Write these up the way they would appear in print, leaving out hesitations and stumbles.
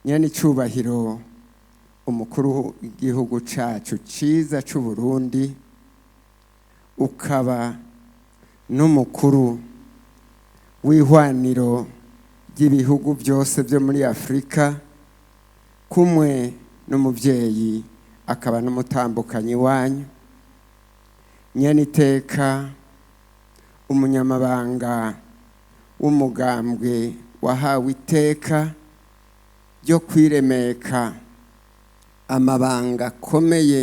Nyene icubahiro umukuru w'igihugu cacu ciza c'u Burundi, ukaba n'umukuru w'ihwaniro ry'ibihugu byose byo muri Afurika, kumwe n'umuvyeyi akaba n'umutambukanyi wanyu, nyene iteka umunyamabanga w'umugambwe wahawe iteka ryo kwiremeka amabanga akomeye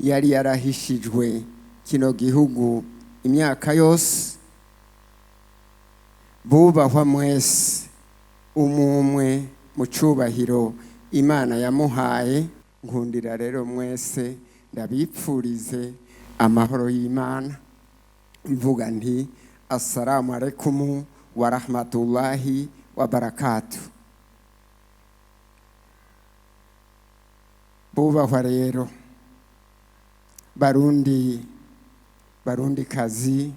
yari yarahishijwe kino gihugu imyaka yose, bubahwa mwese umumwe mu cubahiro Imana yamuhaye. Nkundira rero mwese ndabipfurize amahoro y'Imana, mvuga nti assalamu alaikum wa rahmatullahi wa barakatuh. Bubahwa rero Barundi, Barundi kazi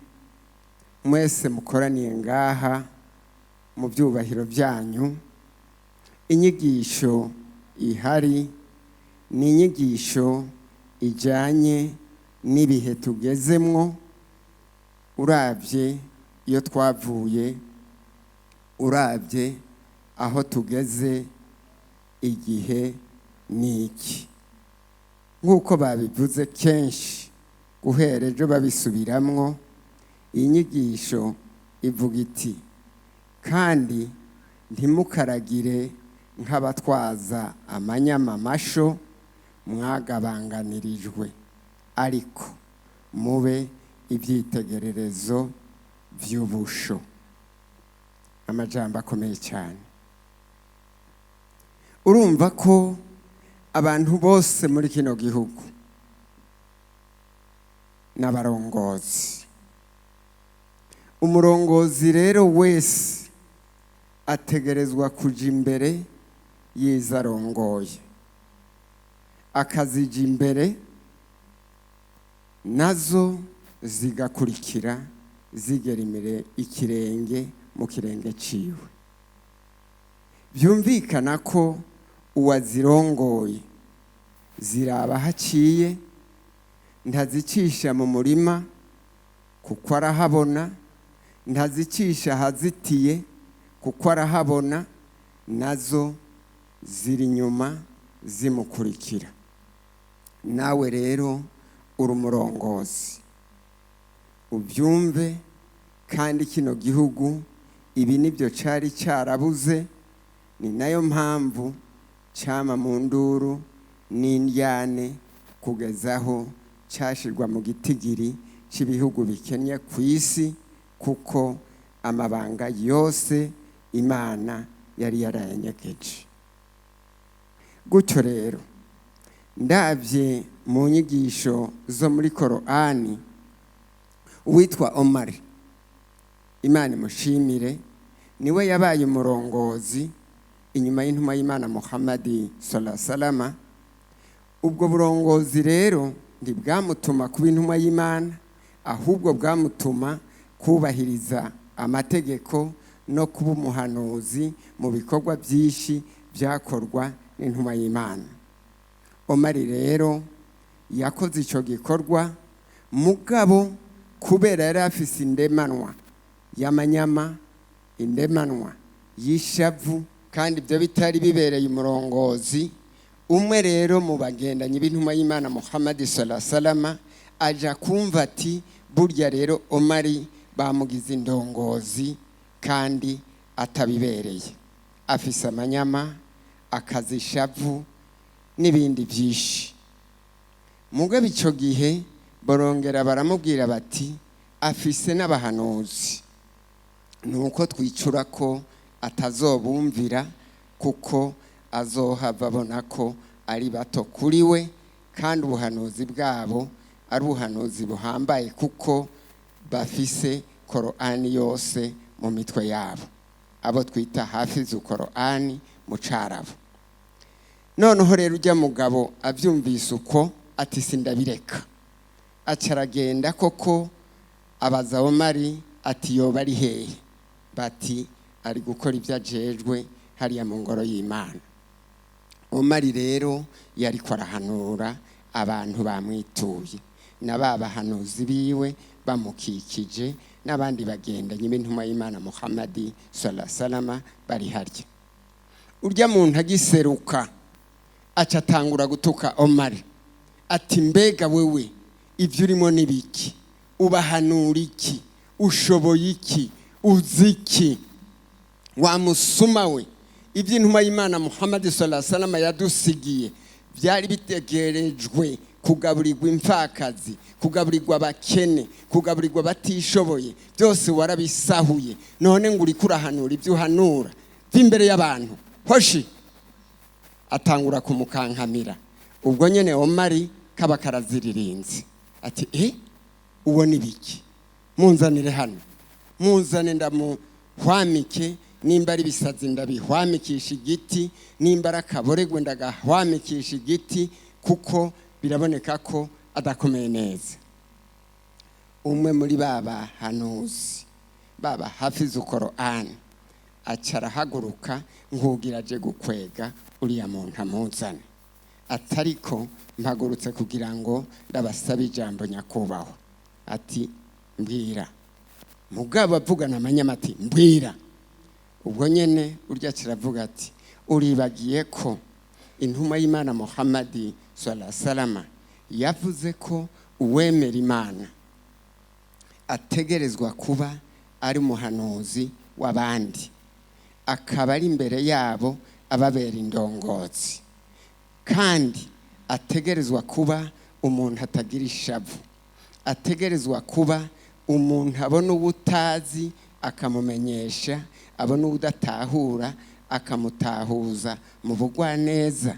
mwese mukoraniye ngaha mu byubahiro byanyu, inyigisho ihari ni inyigisho ijyanye n'ibihe tugezemwo. Urabye iyo twavuye, urabye aho tugeze, igihe ni iki. Nk'uko babivuze kenshi guhera ejo babisubiramwo, iyi nyigisho ivuga iti kandi ntimukaragire nk'abatwaza amanyamamasho mwagabanganirijwe, ariko mube ibyitegererezo by'ubusho. Amajambo akomeye cyane. Urumva ko abantu bose muri kino gihugu n'abarongozi. Umurongozi rero wese ategerezwa kuja imbere yiza arongoye, akazija imbere nazo zigakurikira zigera imbere ikirenge mu kirenge ciwe. Byumvikana ko uwazirongoye ziraba haciye, ntazicisha mu murima kuko arahabona, ntazicisha ahazitiye kuko arahabona, nazo ziri inyuma zimukurikira. Nawe rero uri umurongozi, ubyumve. Kandi kino gihugu ibi nibyo cari cyarabuze, ni nayo mpamvu cyama mu nduru n'indyane kugezaho cyashirwa mu gitigiri cy'ibihugu bikennye ku isi, kuko amabanga yose Imana yari yarayanyegeje. Gutyo rero ndabye mu nyigisho zo muri Korani, uwitwa Omar, Imana imushimire, niwe yabaye umurongozi inyuma y'intumwa y'Imana Muhammadi sallallahu alaihi wasallam. Ubwo burongozi rero ntibwamutuma kuba intumwa y'Imana, ahubwo bwamutuma kubahiriza amategeko no kuba umuhanuzi mu bikorwa byinshi byakorwa n'intumwa y'Imana. Omar rero yakoze icyo gikorwa, mugabo kubera yari afise indemanwa y'amanyama, indemanwa y'ishavu, kandi ibyo bitari bibereye umurongozi. Umwe rero mu bagendanyi b'intumwa y'Imana Muhammad sallallahu alaihi wasallam aja kumva ati burya rero Omar bamugize indongozi kandi atabibereye, afise amanyama, akazi ishavu n'ibindi byinshi. Mugabo icyo gihe barongera baramubwira bati afise n'abahanuzi, nuko twicura ko atazobumvira kuko azohava abona ko ari bato kuri we, kandi ubuhanuzi bwabo ari ubuhanuzi buhambaye kuko bafise Korani yose mu mitwe yabo, abo twita hafizu Korani mu Carabu. Noneho rero ujya mugabo abyumvise uko ati sindabireka, aca aragenda koko abaza Omari ati yoba ari hehe? Bati ari gukora ibyo ajejwe hariya mu ngoro y'Imana. Omari rero yariko arahanura abantu bamwituye na ba bahanuzi biwe bamukikije n'abandi bagendanye b'intumwa y'Imana Muhammadi sallallahu alaihi wasallam bari harya. Urya muntu agiseruka aca atangura gutuka Omari ati: "Mbega wewe ibyo urimo ni biki? Ubahanura iki? Ushoboye iki? Uzi iki? Wa musuma we, iby'intumwa y'Imana Muhammad sallallahu alaihi wasallam yadusigiye byari bitegerejwe kugaburirwa imfakazi, kugaburirwa abakene, kugaburirwa abatishoboye, byose warabisahuye. None ngo uriko urahanura ibyo uhanura by'imbere y'abantu? Hoshi!" Atangura kumukankamira. Ubwo nyene Omari kaba karaziririnze ati: "Eh, uwo ni biki? Munzanire hano, munzane ndamuhwamike. Nimba ari ibisazi ndabihwamikisha igiti, nimba ari akaboregwe ndagahwamikisha igiti, kuko biraboneka ko adakomeye neza." Umwe muri ba bahanuzi, baba hafizu Korani, aca arahaguruka nk'ugira aje gukwega uriya muntu amuzane, atariko: "Mpagurutse kugira ngo ndabasabe ijambo, nyakubahwa." Ati: "Mbwira." Mugabo avugana amanyama ati: "Mbwira." Ubwo nyene urya kiravuga ati: "Uribagiye ko intumwa y'Imana Muhammadi sallallahu alaihi wasallam yavuze ko uwemera Imana ategerezwa kuba ari umuhanuzi w'abandi, akaba ari imbere yabo ababera indongozi, kandi ategerezwa kuba umuntu atagira ishavu, ategerezwa kuba umuntu abona uwutazi akamumenyesha, abona uwudatahura akamutahuza mu bugwaneza.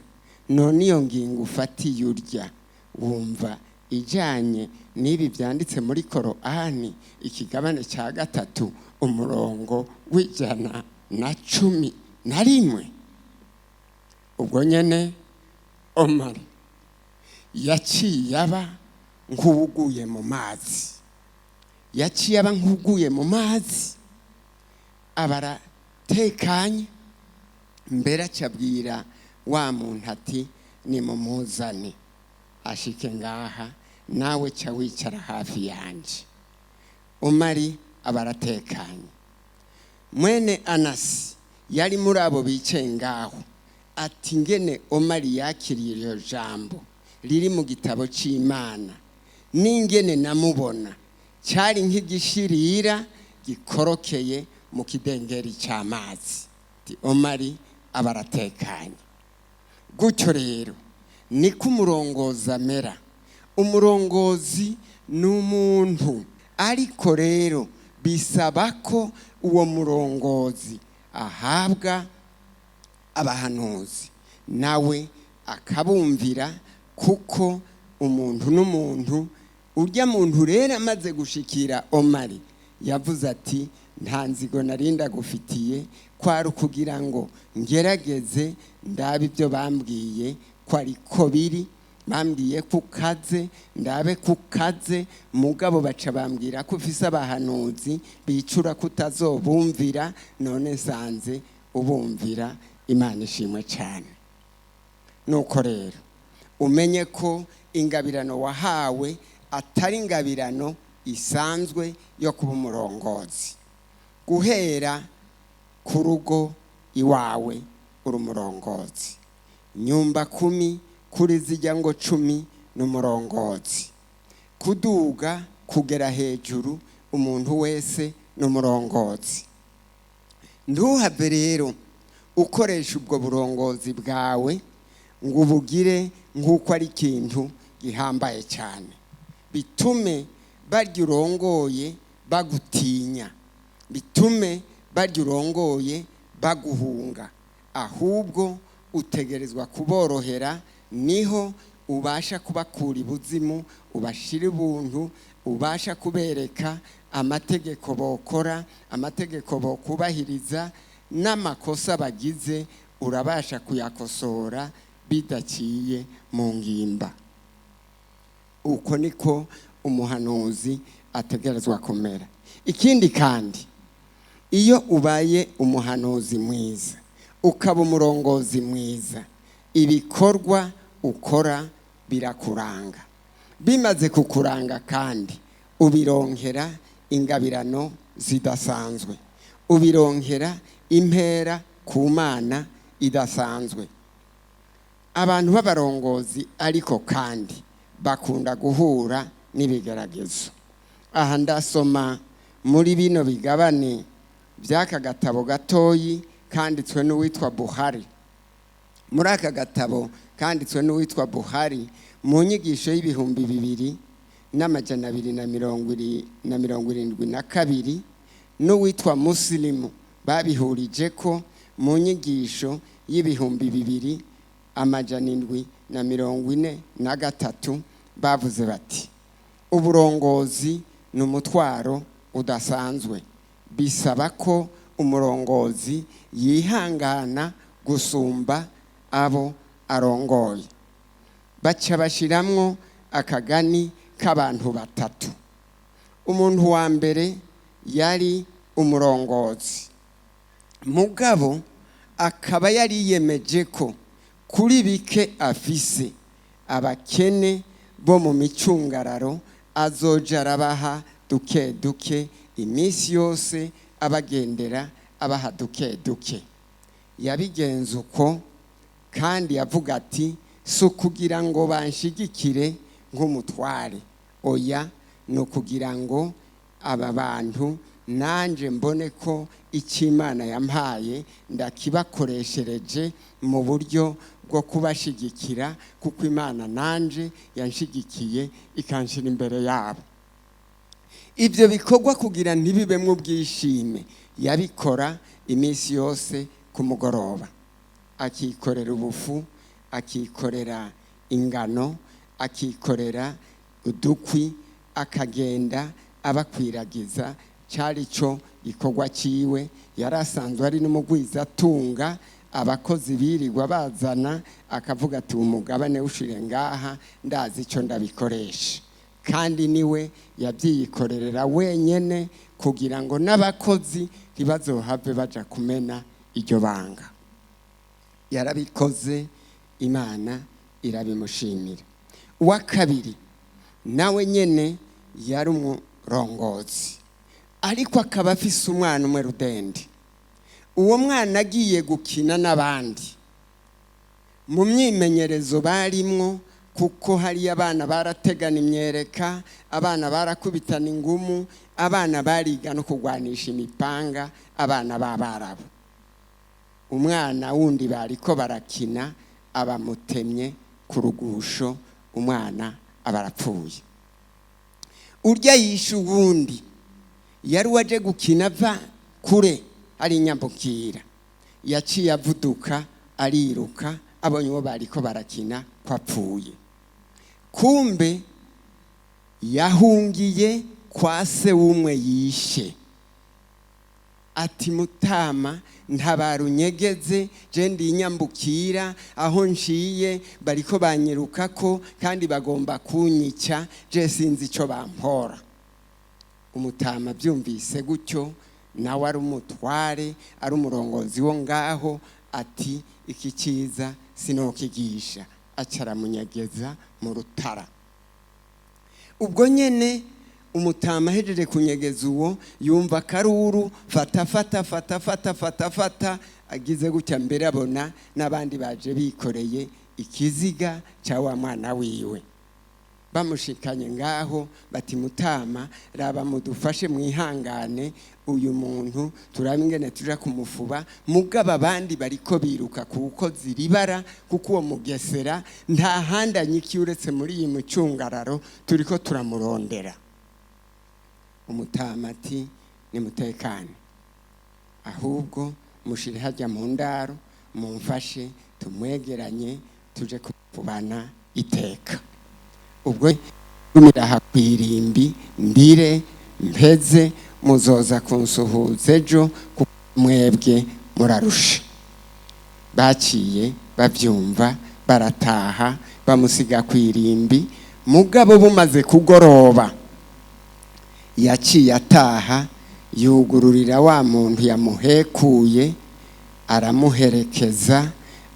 None iyo ngingo ufatiye urya wumva ijyanye n'ibi byanditse muri Korani, ikigabane cya 3, umurongo w'111?" Ubwo nyene Omar yaciye aba nk'uwuguye mu mazi, yaciye aba nk'uguye mu mazi, aba aratekanye. Mbere acabwira wa muntu ati: "Nimumuzane ashike ngaha, nawe ca wicara hafi yanje." Umari aba aratekanye. Mwene Anasi yari muri abo bicaye ngaho ati: "Ngene Omari yakiriye iryo jambo riri mu gitabo c'Imana n'ingene namubona, cyari nk'igishirira gikorokeye mu kidengeri cy'amazi." Ati: "Omari aba aratekanye." Gutyo rero niko umurongozi amera. Umurongozi ni umuntu, ariko rero bisaba ko uwo murongozi ahabwa abahanuzi, nawe akabumvira, kuko umuntu n'umuntu. Urya muntu rero amaze gushikira Omari yavuze ati: "Nta nzigo narinda gufitiye, kwari ukugira ngo ngerageze ndabe ibyo bambwiye ko ariko biri. Bambwiye ko ukaze, ndabe ko ukaze. Mugabo baca bambwira ko ufise abahanuzi bicura ko utazobumvira. None nsanze ubumvira, Imana ishimwe cyane." Nuko rero umenye ko ingabirano wahawe atari ingabirano isanzwe yo kuba umurongozi. Guhera ku rugo iwawe uri umurongozi, nyumba kumi kuri zijya ngo 10 ni umurongozi, kuduga kugera hejuru umuntu wese ni umurongozi. Ntuhave rero ukoresha ubwo burongozi bwawe ngo ubugire nk'uko ari ikintu gihambaye cyane, bitume barya urongoye bagutinya, bitume barya urongoye baguhunga. Ahubwo utegerezwa kuborohera, niho ubasha kubakura ibuzimu, ubashira ubuntu, ubasha kubereka amategeko bokora, amategeko bokubahiriza, n'amakosa bagize urabasha kuyakosora bidaciye mu ngimba. Uko niko umuhanuzi ategerezwa kumera. Ikindi kandi, iyo ubaye umuhanuzi mwiza, ukaba umurongozi mwiza Ibikorwa ukora birakuranga, bimaze kukuranga kandi ubironkera ingabirano zidasanzwe, ubironkera impera ku Mana idasanzwe. Abantu b'abarongozi ariko kandi bakunda guhura n'ibigeragezo. Aha ndasoma muri bino bigabane by'aka gatabo gatoyi kanditswe n'uwitwa Buhari. Muri aka gatabo kanditswe n'uwitwa Buhari mu nyigisho y'2272, n'uwitwa Musilimu babihurije ko mu nyigisho y'2743, bavuze bati: uburongozi ni umutwaro udasanzwe, bisaba ko umurongozi yihangana gusumba abo arongoye. Baca bashiramwo akagani k'abantu batatu. Umuntu wa mbere yari umurongozi, mugabo akaba yariyemeje ko kuri bike afise abakene bo mu micungararo azoja arabaha duke duke iminsi yose, abagendera abaha duke duke. Yabigenza uko kandi yavuga ati: si ukugira ngo banshigikire nk'umutware, oya, ni ukugira ngo aba bantu nanjye mbone ko icyo Imana yampaye ndakibakoreshereje mu buryo bwo kubashigikira, kuko Imana nanjye yanshigikiye ikanshyira imbere yabo. Ibyo bikorwa kugira ntibibemo ubwishime, yabikora iminsi yose ku mugoroba, akikorera ubufu, akikorera ingano, akikorera udukwi, akagenda abakwiragiza. Cyari cyo gikorwa cyiwe. Yari asanzwe ari n'umugwizatunga, abakozi birirwa bazana, akavuga ati: umugabane ushire ngaha, ndazi icyo ndabikoresha. Kandi niwe yabyikorerera wenyene kugira ngo n'abakozi ntibazohave baja kumena iryo banga. Yarabikoze, Imana irabimushimira. Uwa kabiri nawe nyene yari umurongozi, ariko akaba afise umwana umwe rudende. Uwo mwana agiye gukina n'abandi mu myimenyerezo barimwo, kuko hariyo abana barategana imyereka, abana barakubitana ingumu, abana bariga no kurwanisha imipanga, abana b'abarabu. Umwana wundi bariko barakina abamutemye ku rugusho, umwana aba arapfuye. Urya yishe uwundi yari waje gukina ava kure ari inyambukira, yaciye avuduka ariruka abonye uwo bariko barakina ko apfuye. Kumbe yahungiye kwa se w'umwe yishe, ati: mutama, ntabara unyegeze, je ndi inyambukira, aho nciye bariko banyirukako kandi bagomba kunyica, je sinzi ico bampora. Umutama byumvise gutyo, nawe ari umutware, ari umurongozi wo ngaho, ati: iki cyiza sinokigisha, aca aramunyegeza mu rutara. Ubwo nyene umutama ahejeje kunyegeza uwo, yumva akaruru, fata fata fata fata fata fata, agize gutya mbere abona n'abandi baje bikoreye ikiziga cya wa mwana wiwe. Bamushikanye ngaho bati: mutama, raba mudufashe mwihangane, uyu muntu turabe ingene tuja kumufuba, mugabo abandi bariko biruka kuko ziribara, kuko uwo mugesera nta handi anyikiye uretse muri iyi mucungararo, turiko turamurondera. Umutama ati: nimutekane, ahubwo mushire hajya mu ndaro, mumfashe tumwegeranye tuje kuvubana iteka. Ubwo aha kwirimbi ndire mpeze, muzoza kunsuhuza ejo kuko mwebwe murarusha. Baciye babyumva barataha, bamusiga kwirimbi. Mugabo bumaze kugoroba yaciye ataha, yugururira wa muntu yamuhekuye, aramuherekeza,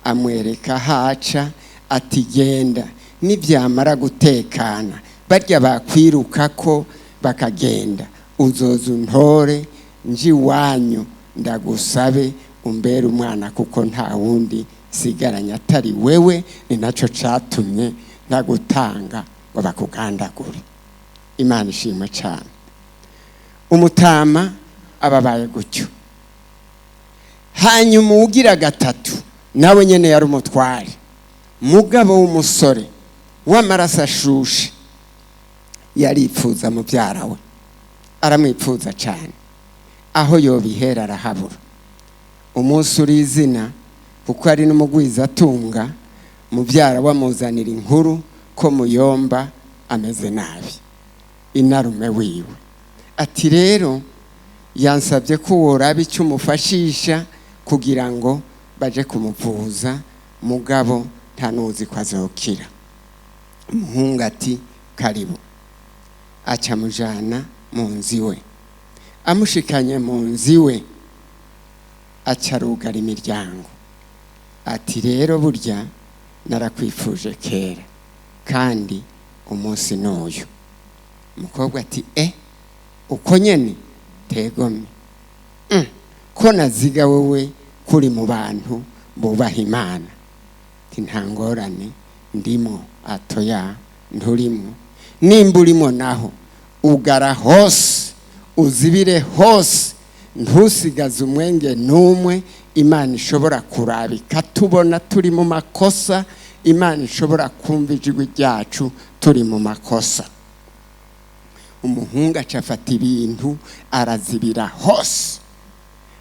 Amwereka haca, ati: "Genda, nibyamara gutekana, barya bakwiruka ko bakagenda, uzoza untore nji iwanyu, ndagusabe umbere umwana, kuko nta wundi sigaranye atari wewe. Ni nacyo catumye ndagutanga ngo bakugandagure." Imana ishimwe cyane. Umutama ababaye gutyo. Hanyuma uwugira gatatu nawe nyene yari umutware, mugabo w'umusore w'amaraso ashushe. Yaripfuza mubyara we, aramwipfuza cyane, aho yobihera arahabura. Umunsi uri izina, kuko ari n'umugwizatunga, mubyara wamuzanira inkuru ko muyomba ameze nabi, inarume wiwe. Ati: "Rero yansabye ko woraba icyo umufashisha kugira ngo baje kumuvuza, mugabo nta n'uzi ko azokira." Umuhungu ati: "Karibu." Aca amujana mu nzu iwe. Amushikanye mu nzu iwe, aca arugara imiryango, ati: "Rero burya narakwifuje kera, kandi umunsi n'uyu." Umukobwa ati: "E, uko nyene tegomye? Ko naziga wowe kuri mu bantu bubaha Imana?" Ati: "Nta ngorane, ndimo." "Atoya, nturimo. Nimba urimo naho, ugara hose, uzibire hose, ntusigaze umwenge n'umwe Imana ishobora kuraba ikatubona turi mu makosa, Imana ishobora kumva ijwi ryacu turi mu makosa." Umuhungu aca afata ibintu, arazibira hose.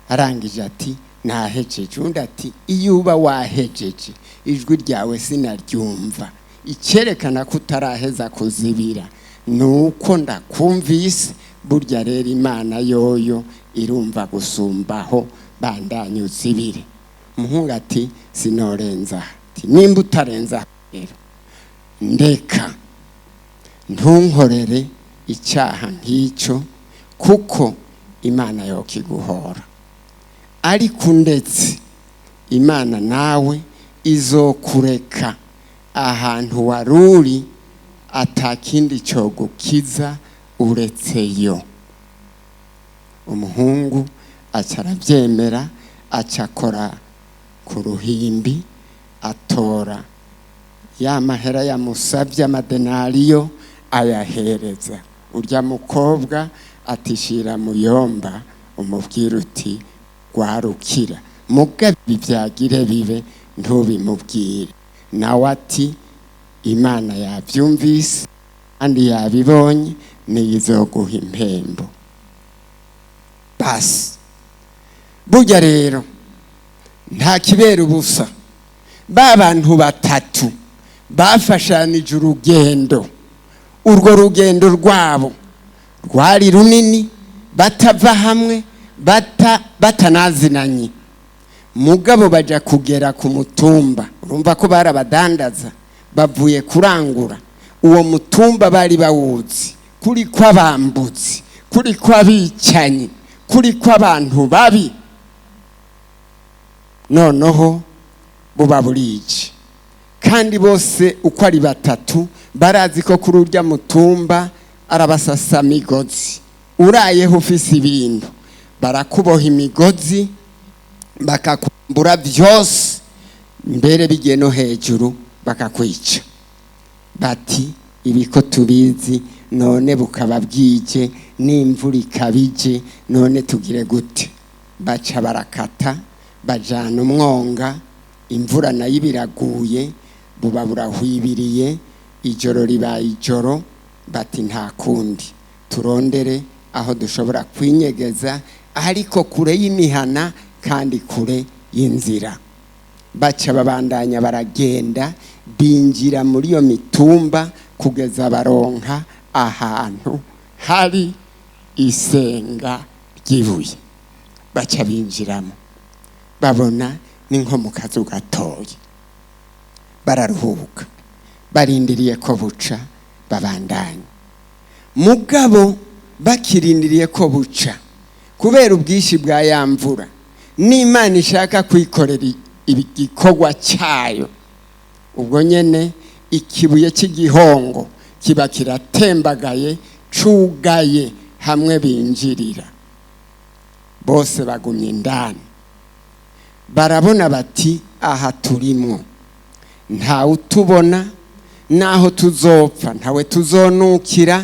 Arangije ati: "Nahejeje." Undi ati: "Iyo uba wahejeje, ijwi ryawe sinaryumva. Icyerekana ko utaraheza kuzibira ni uko ndakumvise. Burya rero Imana yoyo irumva gusumbaho, bandanye uzibire." Umuhungu ati: "Sinorenza." Ati: "Nimba utarenza rero, ndeka, ntunkorere icyaha nk'icyo, kuko Imana yokiguhora. Ariko ndetse Imana nawe izokureka ahantu wari uri, atakindi cyogukiza uretse yo." Umuhungu aca arabyemera, aca akora ku ruhimbi, atora ya mahera yamusabye, amadenariyo, ayahereza urya mukobwa, atishira muyomba, umubwira uti: 'Rwarukira.' Mugabe byagire bibe, ntubimubwire." Nawe ati: "Imana yabyumvise kandi yabibonye, niyizoguha impembo." Basi, burya rero nta kibera ubusa. Ba bantu batatu bafashanije urugendo, urwo rugendo rwabo rwari runini, batava hamwe, batanazinanye, mugabo baja kugera ku mutumba. Urumva ko barabadandaza bavuye kurangura. Uwo mutumba bari bawuzi kuri kw'abambutsi, kuri kw'abicanyi, kuri kw'abantu babi. Noneho buba burije, kandi bose uko ari batatu barazi ko kuri urya mutumba arabasasa migozi. Urayeho ufise ibintu, barakuboha imigozi, bakakumbura byose, mbere bigiye no hejuru bakakwica. Bati: "Ibi ko tubizi, none bukaba bwije, n'imvura ikabije, none tugire gute?" Baca barakata, bajana umwonga. Imvura nayo ibiraguye, buba burahwibiriye, ijoro ribaye ijoro. Bati: "Nta kundi, turondere aho dushobora kwinyegeza, ariko kure y'imihana kandi kure y'inzira." Baca babandanya baragenda, binjira muri iyo mitumba kugeza baronka ahantu hari isenga ry'ibuye. Baca binjiramo, babona ni nko mu kazu gatoya. Bararuhuka, barindiriye ko buca babandanya. Mugabo bakirindiriye ko buca, kubera ubwinshi bwa ya mvura n'Imana ishaka kwikorera Igikorwa cyayo ubwo nyene ikibuye cy'igihongo kiba kiratembagaye, cugaye hamwe binjirira. Bose bagumye indani, barabona bati: "Aha turimwo ntawe utubona, naho tuzopfa ntawe tuzonukira.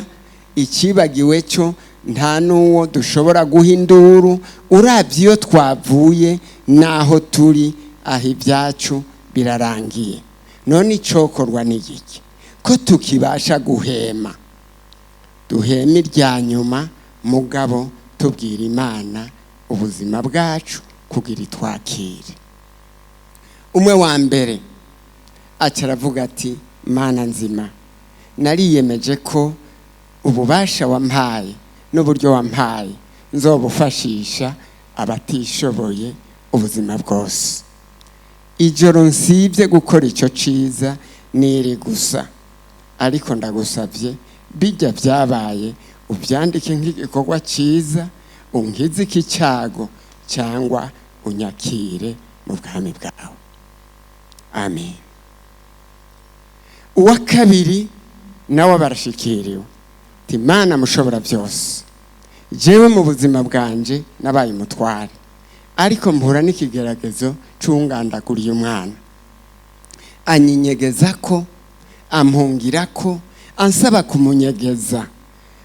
Ikibagiwe cyo nta n'uwo dushobora guha induru. Urabye iyo twavuye n'aho turi, aho ibyacu birarangiye. None icokorwa ni igiki ko tukibasha guhema? Duhema irya nyuma, mugabo tubwira Imana ubuzima bwacu kugira itwakire." Umwe wa mbere aca aravuga ati: "Mana nzima, nariyemeje ko ububasha wampaye n'uburyo wampaye nzobufashisha abatishoboye ubuzima bwose. Ijoro nsibye gukora icyo ciza niri gusa, ariko ndagusabye bijya byabaye ubyandike nk'igikorwa cyiza, unkize iki cyago cyangwa unyakire mu bwami bwawe. Amen." Uwa kabiri nawe barashikiriwe ati: "Mana mushobora byose, jewe mu buzima bwanje nabaye umutware, ariko mpura n'ikigeragezo c'ungandaguriye umwana, anyinyegeza ko, ampungira ko, ansaba kumunyegeza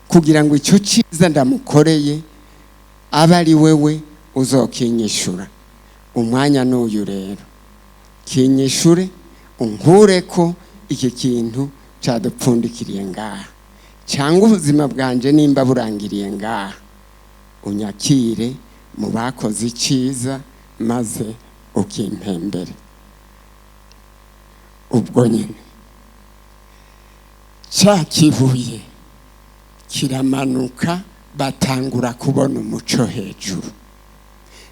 kugira ngo icyo cyiza ndamukoreye abe ari wewe uzokinyishura. Umwanya n'uyu rero, kinyishure, unkure ko iki kintu cadupfundikiriye ngaha, cyangwa ubuzima bwanje nimba burangiriye ngaha, unyakire mu bakoze icyiza maze ukimpembere." Ubwo nyine cya kibuye kiramanuka, batangura kubona umuco hejuru,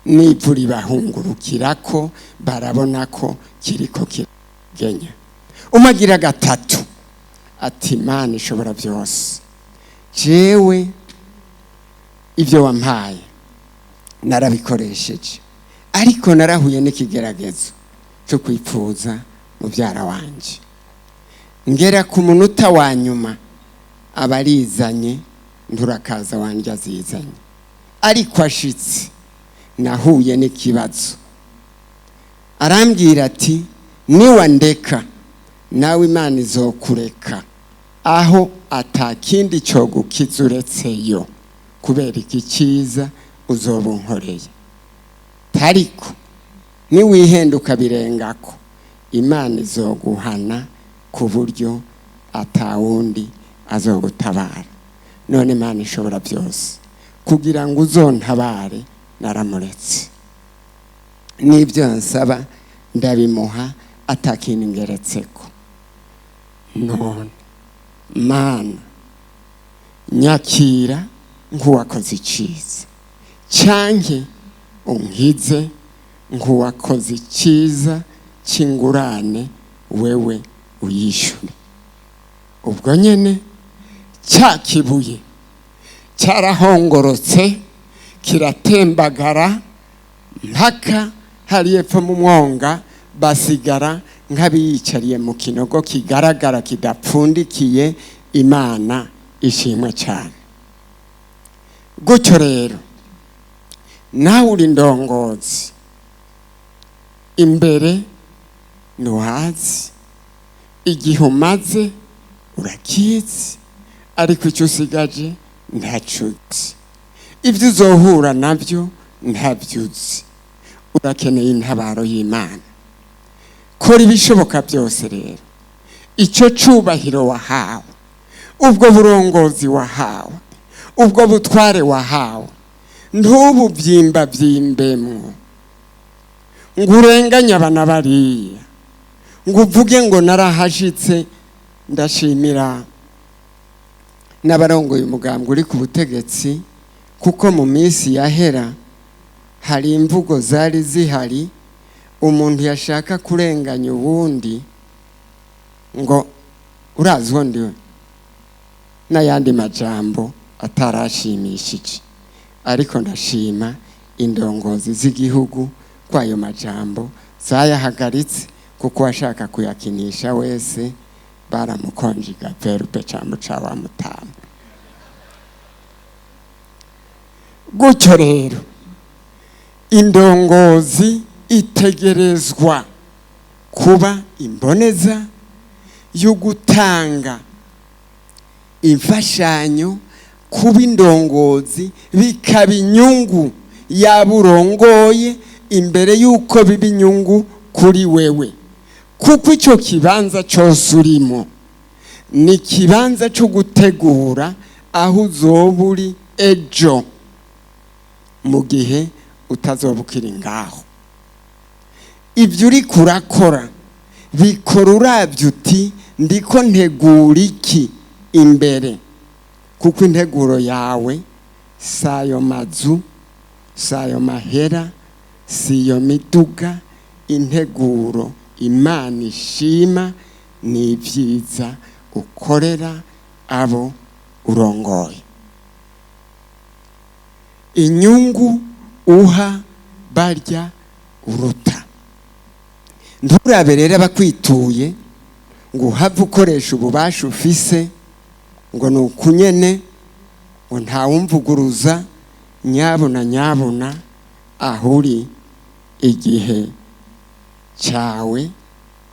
n'ivu ribahungurukira ko barabona ko kiriko kiragenya. Umagira gatatu ati: "Imana ishobora byose, jewe ibyo wampaye narabikoresheje, ariko narahuye n'ikigeragezo cyo kwipfuza mubyara wanje. Ngera ku munota wa nyuma abarizanye, nturakaza wanjye azizanye, ariko ashitse nahuye n'ikibazo. Arambwira ati: 'Niwandeka nawe Imana izokureka, aho atakindi cyo gukiza uretse yo, kubera iki cyiza uzoba unkoreye. Ariko niwihenda ukabirengako, Imana izoguhana ku buryo atawundi azogutabara. None Imana ishobora byose, kugira ngo uzontabare, naramuretse, n'ibyo nsaba ndabimuha atakintu ngeretseko. None Mana, nyakira nk'uwakoze icyiza, cyanke unkize nk'uwakoze icyiza cy'ingurane, wewe uyishyure." Ubwo nyine cya kibuye cyarahongorotse, kiratembagara mpaka hari epfo mu mwonga, basigara nk'abiyicariye mu kinogo kigaragara kidapfundikiye. Imana ishimwe cyane. Gutyo rero nawe uri ndongozi, imbere ntuhazi, igihe umaze urakizi, ariko icyo usigaje ntacyo uzi, ibyo uzohura nabyo ntabyo uzi. Urakeneye intabaro y'Imana. Kora ibishoboka byose rero icyo cyubahiro wahawe, ubwo burongozi wahawe, ubwo butware wahawe, ntububyimba-byimbemwo ngo urenganye abana bariya, ngo uvuge ngo narahashitse. Ndashimira n'abarongoye umugambwe uri ku butegetsi, kuko mu minsi yahera hari imvugo zari zihari, umuntu yashaka kurenganya uwundi ngo urazi uwo ndiwe, n'ayandi majambo atarashimishije. Ariko ndashima indongozi z'igihugu ko ayo majambo Zayahagaritse kuko washaka kuyakinisha wese baramukonjiga verbe cyangwa ca wa mutama. Gutyo rero indongozi itegerezwa kuba imboneza yo gutanga imfashanyo, kuba indongozi bikaba inyungu yaba urongoye imbere y'uko biba inyungu kuri wewe, kuko icyo kibanza cyose urimo ni ikibanza cyo gutegura aho uzoba uri ejo mu gihe utazoba ukiri ngaho. Ibyo uri kurakora bikora urabye uti ndiko ntegura iki imbere, kuko integuro yawe si ayo mazu, si ayo mahera, si iyo miduga. Integuro Imana ishima ni ibyiza ukorera abo urongoye, inyungu uha barya uruta. Nturabe rero abakwituye ngo uhave ukoresha ububasha ufise ngo ni ukunyene, ngo ntawumvuguruza. Nyabuna nyabuna, aho uri igihe cyawe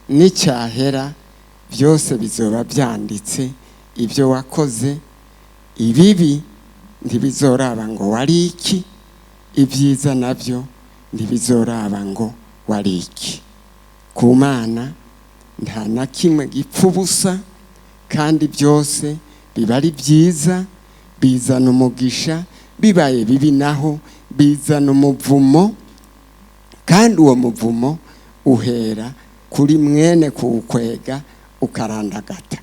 n'icyahera byose bizoba byanditse. Ibyo wakoze ibibi ntibizoraba ngo wari iki, ibyiza nabyo ntibizoraba ngo wari iki. Ku Mana nta na kimwe gipfa ubusa, kandi byose biba ari byiza, bizana umugisha. Bibaye bibi naho bizana umuvumo, kandi uwo muvumo uhera kuri mwene kuwukwega ukarandagata.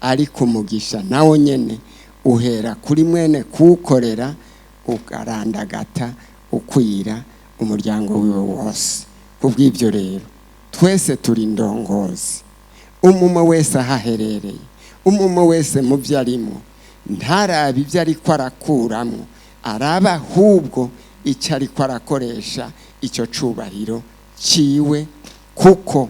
Ariko umugisha nawo nyene uhera kuri mwene kuwukorera ukarandagata ukwira umuryango wiwe wose. Kubw'ibyo rero twese turi indongozi, umumwe wese aho aherereye, umumwe wese mu byo arimo, ntarabe ibyo ariko arakuramwo, araba ahubwo icyo ariko arakoresha icyo cubahiro ciwe, kuko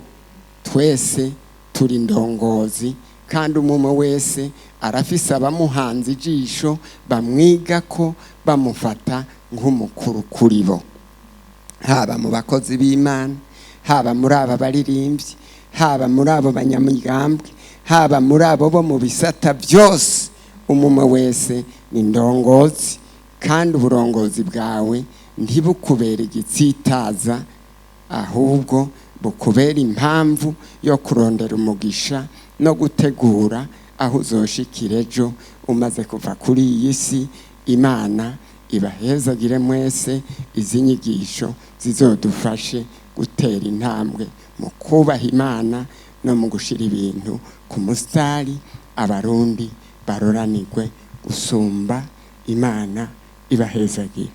twese turi indongozi, kandi umumwe wese arafise abamuhanze ijisho bamwiga ko bamufata nk'umukuru kuri bo, haba mu bakozi b'Imana, haba muri aba baririmbyi, haba muri abo banyamigambwe, haba muri abo bo mu bisata byose. Umumwe wese ni indongozi, kandi uburongozi bwawe ntibukubere igitsitaza, ahubwo bukubera impamvu yo kurondera umugisha no gutegura aho uzoshikira ejo umaze kuva kuri iyi si. Imana ibahezagire mwese, izi nyigisho zizodufashe gutera intambwe mu kubaha Imana no mu gushira ibintu ku musitari, Abarundi baroranirwe gusumba. Imana ibahezagire.